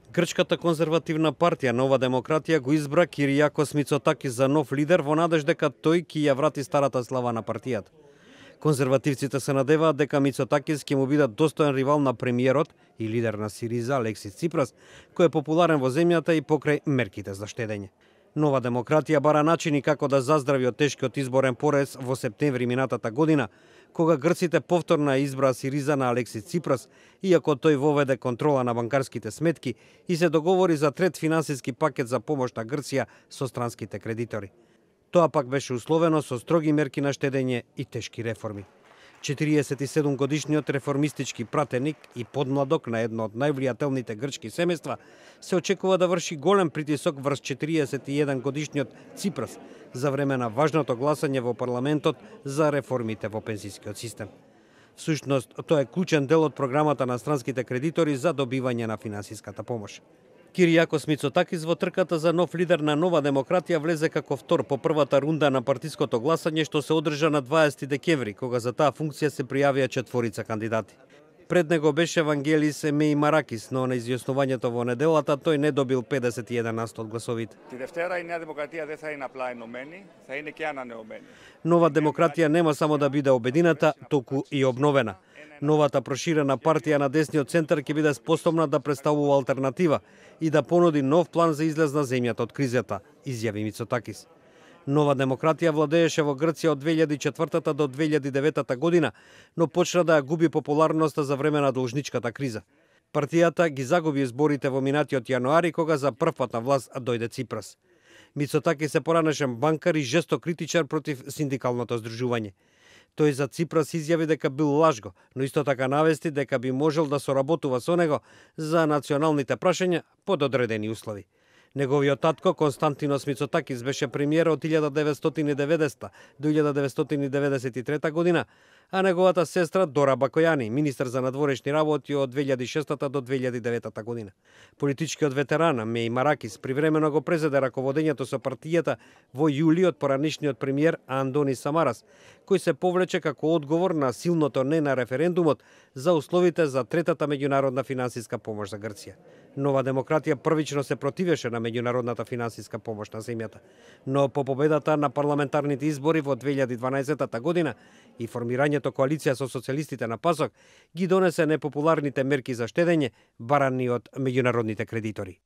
Грчката конзервативна партија Нова демократија го избра Киријакос Мицотакис за нов лидер во надеж дека тој ќе ја врати старата слава на партијата. Конзервативците се надеваат дека Мицотакис ќе му биде достоен ривал на премиерот и лидер на Сириза Алексис Ципрас, кој е популарен во земјата и покрај мерките за штедење. Нова демократија бара начини како да заздрави од тешкиот изборен порез во септември минатата година, кога грците повторно избраа Сириза на Алексис Ципрас, иако тој воведе контрола на банкарските сметки и се договори за трет финансиски пакет за помош на Грција со странските кредитори. Тоа пак беше условено со строги мерки на штедење и тешки реформи. 47-годишниот реформистички пратеник и подмладок на едно од највлијателните грчки семејства се очекува да врши голем притисок врз 41-годишниот Ципрас за време на важното гласање во парламентот за реформите во пензискиот систем. Всушност, тоа е клучен дел од програмата на странските кредитори за добивање на финансиската помош. Киријакос Мицотакис во трката за нов лидер на Нова демократија влезе како втор по првата рунда на партиското гласање што се одржа на 20 декември, кога за таа функција се пријавија 4 кандидати. Пред него беше Евангелис Меимаракис, но на изјаснувањето во неделата тој не добил 51% од гласовите. Нова демократија нема само да биде обедината, туку и обновена. Новата проширена партија на десниот центар ќе биде способна да представува алтернатива и да понуди нов план за излез на земјата од кризата, изјави Мицотакис. Нова демократија владееше во Грција од 2004 до 2009 година, но почна да ја губи популарноста за време на должничката криза. Партијата ги загуби изборите во минатиот јануари, кога за прв пат на власт дојде Ципрас. Мицотакис е поранешен банкар и жесток критичар против синдикалното здружување. Тој за Ципрас изјави дека бил лажго, но исто така навести дека би можел да соработува со него за националните прашања под одредени услови. Неговиот татко Константинос Мицотакис беше премиер од 1990 до 1993 година, а неговата сестра Дора Бакојани, министер за надворешни работи од 2006 до 2009 година. Политичкиот ветеран Меимаракис привремено го презеде раководењето со партијата во јули од поранишниот премиер Андонис Самарас, кој се повлече како одговор на силното не на референдумот за условите за третата меѓународна финансиска помош за Грција. Нова демократија првично се противеше на меѓународната финансиска помош на земјата, но по победата на парламентарните избори во 2012 година и формирањето коалиција со социјалистите на ПАСОК ги донесе непопуларните мерки за штедење барани од меѓународните кредитори.